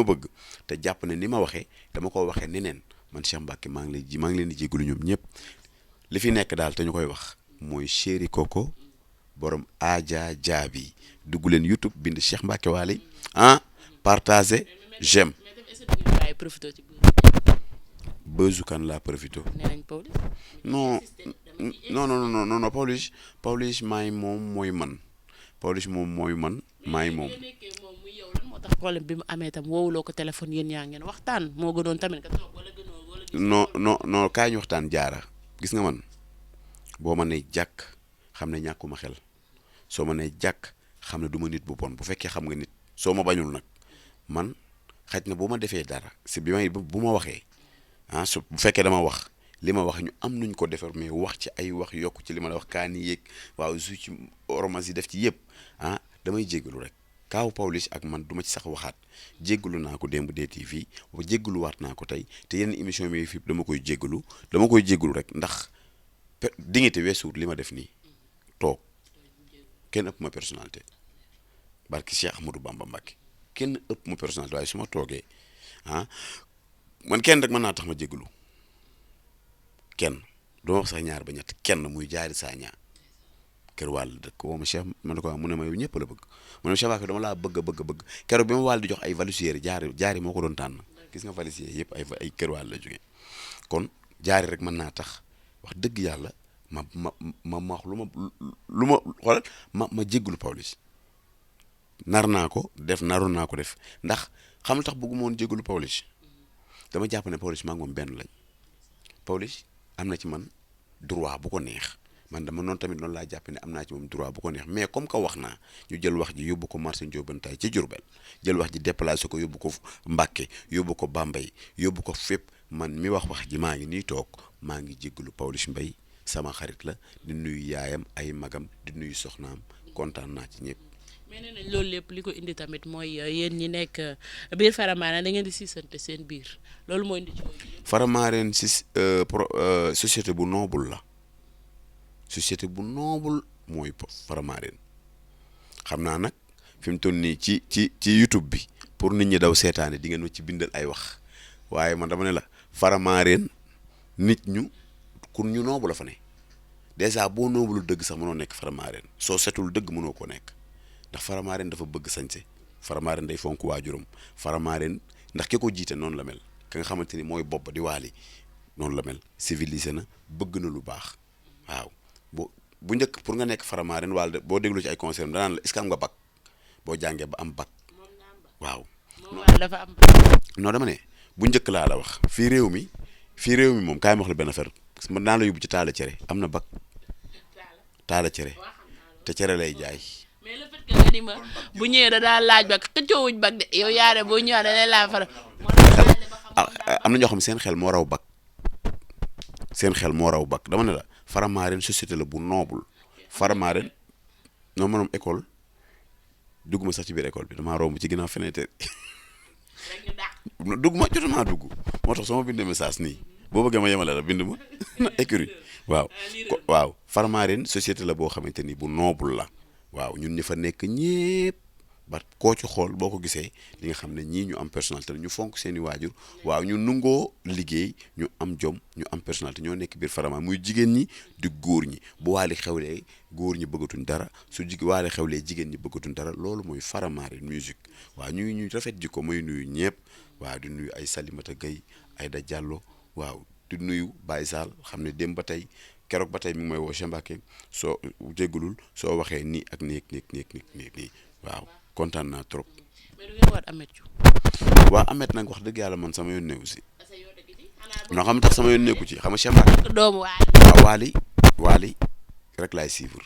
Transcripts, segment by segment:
ma bëgg te jàpp ne ni ma waxee dama ko waxee neneen man Cheikh Mbacké maa ngi leen di jégalu ñoom ñëpp li fi nekk daal te ñu koy wax mooy Chéri Coco borom Adja Jaabi dugg leen YouTube bind Cheikh Mbacké Wally partager j'aime bëzu kan laa profito non non non non non non Pawlish maay moom mooy man Pawlish moom mooy man maay moom. moo tax problème bi mu amee tam woowuloo ko téléphone yéen yaa ngeen waxtaan moo gënoon tamit nga toog wala gënoo wala. non non non kaay ñu waxtaan jaara gis nga man boo ma nee jàkk xam ne ñàkkuma xel soo ma nee jàkk xam ne du ma nit bu bon bu fekkee xam nga nit soo ma bañul nag man xaj na bu ma defee dara si bi may bu ma waxee su bu fekkee dama wax li ma wax ñu am nuñ ko defar mais wax ci ay wax yokk ci li ma la wax kaani yéeg waaw su ci oromas yi def ci yëpp damay jéggalu rek kaaw Pawlish ak man du ma ci sax waxaat jéggalu naa ko démb DTV ba jéggaluwaat naa ko tey te yenn émission bi fii dama koy jéggalu rek ndax dignité weesuut li ma def nii toog kenn ëpp ma personnalité barki Cheikh Ahmadou Bamba Mbacké kenn ëpp ma personnalité waaye su ma toogee man kenn rek mën naa tax ma jéggalu kenn du ma wax sax ñaar ba ñett kenn muy jaari saa ñaar kër wàll dëkk woo ma Cheikh ma ne ko mu ne ma yow ñëpp la bëgg mu ne ma Cheikh Mbacké dama laa bëgg keroog bi ma wàll di jox ay valisière jaari moo ko doon tànn gis nga valisière yëpp ay kër wàll la jógee kon jaari rek mën naa tax wax dëgg yàlla ma wax lu ma xoolal ma jéggalu Pawlish naroon naa ko def ndax xam lu tax bëgguma woon jéggalu Pawlish dama jàpp ne Pawlish maa ngi moom benn lañ Pawlish am na ci man droit bu ko neex man dama noonu tamit noonu laa jàpp ne am naa ci moom droit bu ko neex mais comme que wax naa ñu jël wax ji yóbbu ko marché Ndiobantay ci Diourbel jël wax ji déplacé ko yóbbu ko Mbacké yóbbu ko Bambey yóbbu ko fépp man mi wax ji maa ngi nii toog maa ngi jéggalu Pawlish Mbaye sama xarit la di nuyu yaayam ay magam di nuyu soxnaam kontaan naa ci ñëpp. mais nee nañ loolu lépp li ko indi tamit mooy yéen ñi nekk biir Faramareen da ngeen di siisante seen biir loolu mooy indi ci Faramareen société bu noble la société bu noble mooy Faramareen xam naa nag fi mu toll nii ci YouTube bi pour nit ñi daw seetaane di ngeen ma ci bindal ay wax waaye man dama ne la Faramareen nit ñu kun ñu noble la fa ne dèjà boo nooblu dëgg sax mënoo nekk Faramareen soo setul dëgg mënoo ko nekk ndax Faramareen dafa bëgg sañse Faramareen day fonk waajuram Faramareen ndax ki ko jiite noonu la mel ka nga xamante ni mooy bopp di waali noonu la mel civilisé na bëgg na lu baax waaw bu njëkk pour nga nekk Faramareen wala boo déglu ci ay concert danaan la est-ce que am nga bac boo jàngee ba am bac waaw. dafa am. non dama ne bu njëkk laa la wax fii réew mi moom kaay ma wax la benn affaire mën naa la yóbbu ci taala cere am na bac taala cere te cere lay jaay. mais le fait que nga ni ma bu ñëwee da daal laaj ba xëccoowuñ bag de yow yaare boo ñëwaat da lay laa fara. am na ñoo xam seen xel moo raw bag dama ne la Faramareen société la bu noble Faramareen non maanaam école dugguma sax ci biir école bi damaa romb ci ginnaaw fenêtre dugguma jotumaa dugg moo tax sama bindee message nii boo bëggee ma yemale la bind ma écurie waaw Faramareen société la boo xamante ni bu noble la waaw ñun ñi fa nekk ñépp ba koo ci xool boo ko gisee li nga xam ne ñii ñu am personnalité ñu fonk seeni waajur waaw ñu nungoo liggéey ñu am jom ñu am personnalité ñoo nekk biir Faramareen muy jigéen ñi di góor ñi bu waali xewlee góor ñi bëggatuñ dara su waali xewlee jigéen ñi bëggatuñ dara loolu mooy Faramareen musique waaw ñu rafet jikko muy nuyu ñëpp waaw di nuyu ay Salimata Gueye Aïda Diallo waaw di nuyu Baye Sall xam ne dem ba tey keroog ba tey mi ngi may woo Cheikh Mbacké soo jéggulul soo waxee nii ak nii waaw kontaan naa trop. mais du ngeen waat Ameth Thiou. waaw Ameth nag wax dëgg yàlla man sama yoon nekku si. noo xam tax sama yoon nekku ci xam nga Cheikh Mbacké. doomu Waly rek laay suivre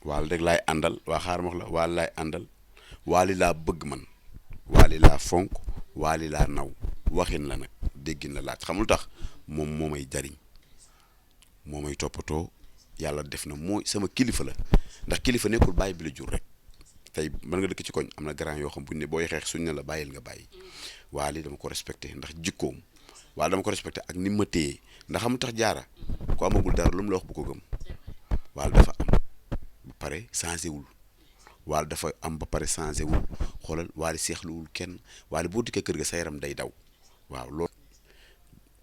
Waly rek laay àndal waa xaar ma wax la Waly laay àndal Waly laa bëgg man Waly laa fonk Waly laa naw waxin la nag déggin la laaj xam lu tax moom moo may jariñ moo may toppatoo yàlla def na mooy sama kilifa la ndax kilifa nekkul bàyyi bi la jur rek tey mën nga dëkk ci koñ am na grand yoo xam buñ ne booy xeex suñ ne la bàyyil nga bàyyi Waly dama ko respecté ndax jikkoom waaye dama ko respecté ak ni ma téye ndax xam tax jaara ko amagul dara lu mu la wax bu ko gëm Waly dafa am ba pare changé wul Wally dafa am ba pare changé wul xoolal Wally seexluwul kenn Wally boo dikkee kër ga sa yaram day daw waaw loolu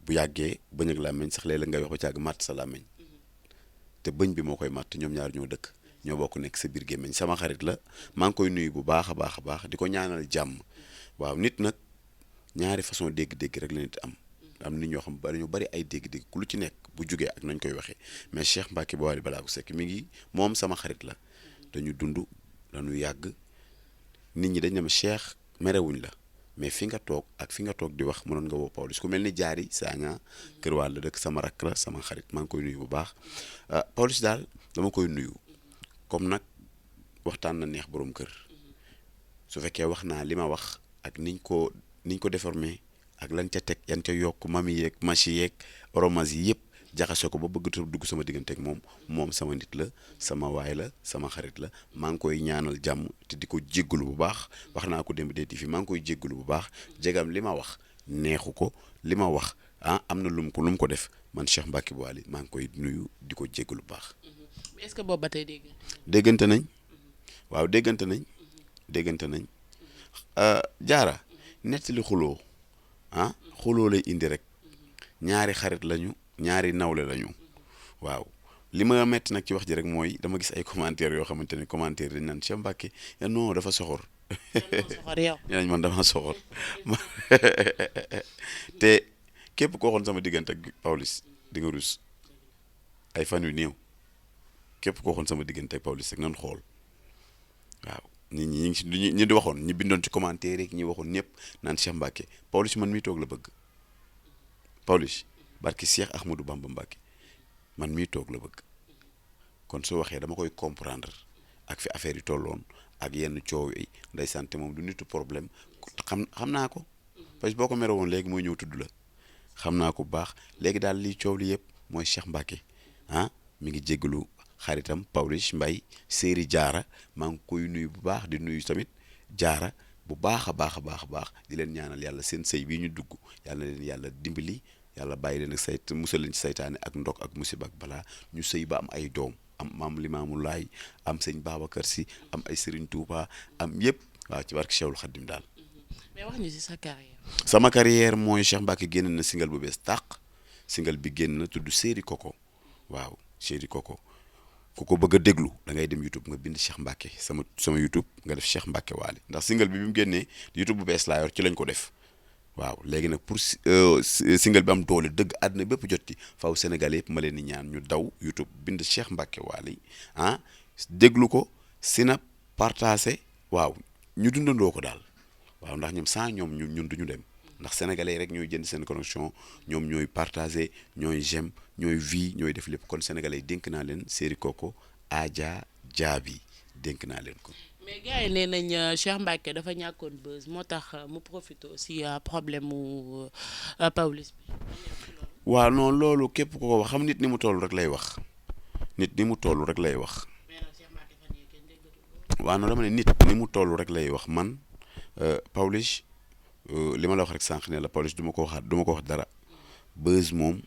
bu yàggee bëñ ak làmmiñ sax léeg-léeg ngay wax ba càgg màtt sa làmmiñ te bëñ bi moo koy màtt ñoom ñaar ñoo dëkk ñoo bokk nekk sa biir gémmiñ sama xarit la maa ngi koy nuyu bu baax a baax a baax di ko ñaanal jàmm waaw nit nag ñaari façon dégg-dégg rek la nit am nit ñoo xam bari ñu bari ay dégg-dégg ku lu ci nekk bu jugee ak nañ koy waxee mais Cheikh Mbacké Wally Ballago Seck mi ngi moom sama xarit la dañu dund dañu yàgg nit ñi dañ ne ma Cheikh merewuñ la mais fi nga toog ak fi nga toog di wax mënoon nga woo Pawlish ku mel ni Jaari Sagna Kër Wàll dëkk sama rakk la sama xarit maa ngi koy nuyu bu baax Pawlish daal dama koy nuyu comme nag waxtaan na neex borom kër su fekkee wax naa li ma wax ak niñ ko déformé ak lan ca teg yan ca yokk mami yeeg machi yeeg oromage yi yëpp jaxase ko ba bëgg dugg sama diggante ak moom sama nit la sama waay la sama xarit la maa ngi koy ñaanal jàmm te di ko jéggalu bu baax wax naa ko démb deeti fi maa ngi koy jéggalu bu baax jegam li ma wax neexu ko li ma wax am na lu mu ko def man Cheikh Mbacké Wally maa ngi koy nuyu di ko jéggalu bu baax. est-ce que boobu ba tey déggante nañ waaw déggante nañ jaara nettali xuloo xuloo lay indi rek ñaari xarit lañu ñaari nawle lañu waaw li ma metti nag ci wax ji rek mooy dama gis ay commentaires yoo xamante ne commentaire dañ naan Cheikh Mbacké non dafa soxor yow ñeneen man dama soxor te képp koo xoon sama diggante ak Pawlish di nga rus ay fan yu néew képp koo xoon sama diggante ak Pawlish rek nan xool waaw nit ñi ngi si ñi di waxoon ñi bindoon ci commentaire rek ñi waxoon ñëpp naan Cheikh Mbacké Pawlish man mii toog la bëgg Pawlish barki Cheikh Ahmadou Bamba Mbacké man mii toog la bëgg kon su waxee dama koy comprendre ak fi affaire yi tolloon ak yenn coow yi ndeysaan te moom du nitu problème xam naa ko parce que boo ko mere woon léegi mooy ñëw tudd la xam naa ko bu baax léegi daal lii coow li yëpp mooy Cheikh Mbacké mi ngi jéggalu xaritam Pawlish Mbaye séeri jaara maa ngi koy nuyu bu baax di nuyu tamit jaara bu baax a baax a baax a baax di leen ñaanal yàlla seen sëy bii ñu dugg yàlla na leen yàlla dimbali yàlla bàyyi leen ak musal leen ci saytaane ak ndok ak musiba ak balaa ñu sëy ba am ay doom am maam Limaamu Laay am sëñ Babacar Si am ay Serigne Touba am yëpp waaw ci barke Cheikhul Khadim daal. mais wax ñu ci sa carrière. sama carrière mooy Cheikh Mbacké génn na single bu bees tàq single bi génn na tudd Séeri Koko waaw Séeri Koko ku ko bëgg a déglu da ngay dem YouTube nga bind Cheikh Mbacké sama YouTube nga def Cheikh Mbacké Wally ndax single bi mu génnee YouTube bu bees laa yor ci lañ ko def waaw léegi nag pour single bi am doole dëgg àdduna bépp jot ci faw Sénégalais yëpp ma leen di ñaan ñu daw YouTube bind Cheikh Mbacké Wally déglu ko sinap partagé waaw ñu dundandoo ko daal waaw ndax ñoom sans ñoom ñun duñu dem ndax sénégalais rek ñooy jënd seen connexion ñoom ñooy partagé ñooy j'aime ñooy vie ñooy def lépp kon sénégalais dénk naa leen Séeri Koko Adja Jaabi dénk naa leen ko. mais gars yi nee nañ Cheikh Mbacké dafa ñàkkoon buzz moo tax mu profité aussi problème mu Pawlish bi. waaw non loolu képp ko wax xam nit ni mu toll rek lay wax nit ni mu toll rek lay wax. waaw non dama ne nit ni mu toll rek lay wax man Pawlish li ma la wax rek sànq ne la Pawlish du ma ko wax dara buzz moom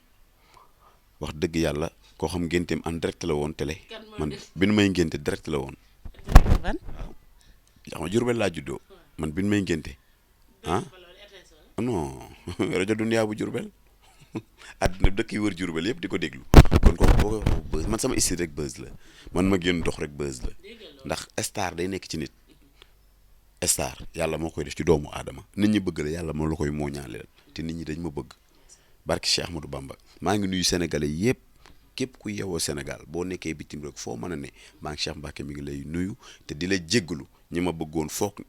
wax dëgg yàlla koo xam ngénteem en direct la woon télé man bi nu may ngénte direct la woon. waaw xam nga Jurbel laa juddoo man bi nu may ngénte non rajo Dunia bu Jurbel àddina dëkk yi wër Jurbel yëpp di ko déglu kon kooku boo ko buzz man sama style rek buzz la man ma génn dox rek buzz la ndax star day nekk ci nit star yàlla moo koy def ci doomu aadama nit ñi bëgg la yàlla moo la koy mooñaaleel te nit ñi dañ ma bëgg barki Cheikh Ahmadou Bamba maa ngi nuyu sénégalais yëpp képp ku yeewoo Sénégal boo nekkee bitim rek foo mën a ne maa ngi Cheikh Mbacké mi ngi lay nuyu te di la jéggalu ñi ma bëggoon foog